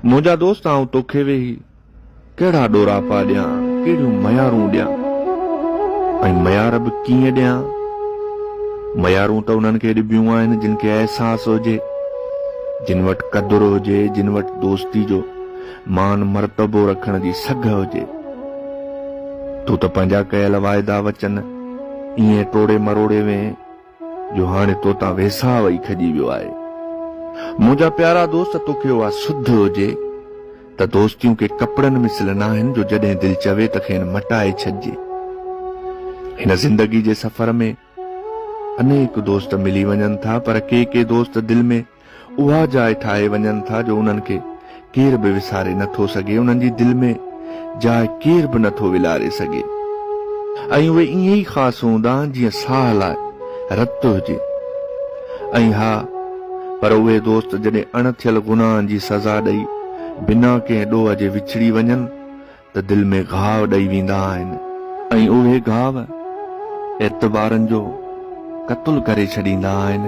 منهنجا دوست آئون توکي ويهي ڪهڙا ڏوراپا ڏيان، ڪهڙيون ميارون ڏيان ۽ ميار به ڪيئن ڏيان؟ ميارون ته انهن کي ڏبيون آهن جن کي احساس هجي، جن وٽ قدر هجي، جن وٽ دوستي جو مان مرتبو رکڻ جي سگهه هجي. تون ته پنهنجا ڪيل واعدا وچن ائين ٽوڙي مروڙي وئين جو هاڻي تو تان ويساهه ئي کڄي ويو آهي. منهنجا پيارا دوست توکي اها سڌ هجي ته دوستيون ڪي ڪپڙن مثل ناهن جو جڏهن دل چوي ته کين مٽائي ڇڏجي. هن زندگي جي سفر ۾ انيڪ دوست ملي وڃن ٿا پر ڪي ڪي دوست دل ۾ اها جاء ٺاهي وڃن ٿا جو انهن کي ڪير به وساري نه ٿو سگهي، انهن جي دل ۾ جاء ڪير به نه ٿو ولاري سگهي ۽ اهي ائين ئي خاص هوندا آهن جيئن ساهه لاء رت هجي. ۽ ها پر اهي دوست جڏهن اڻ ٿيل گناهن جي سزا ڏئي بنا ڪنهن ڏوهه جي وڇڙي وڃن ته دل ۾ گهاء ڏئي ويندا آهن ۽ اهي گهاء اعتبارن جو قتل ڪري ڇڏيندا آهن.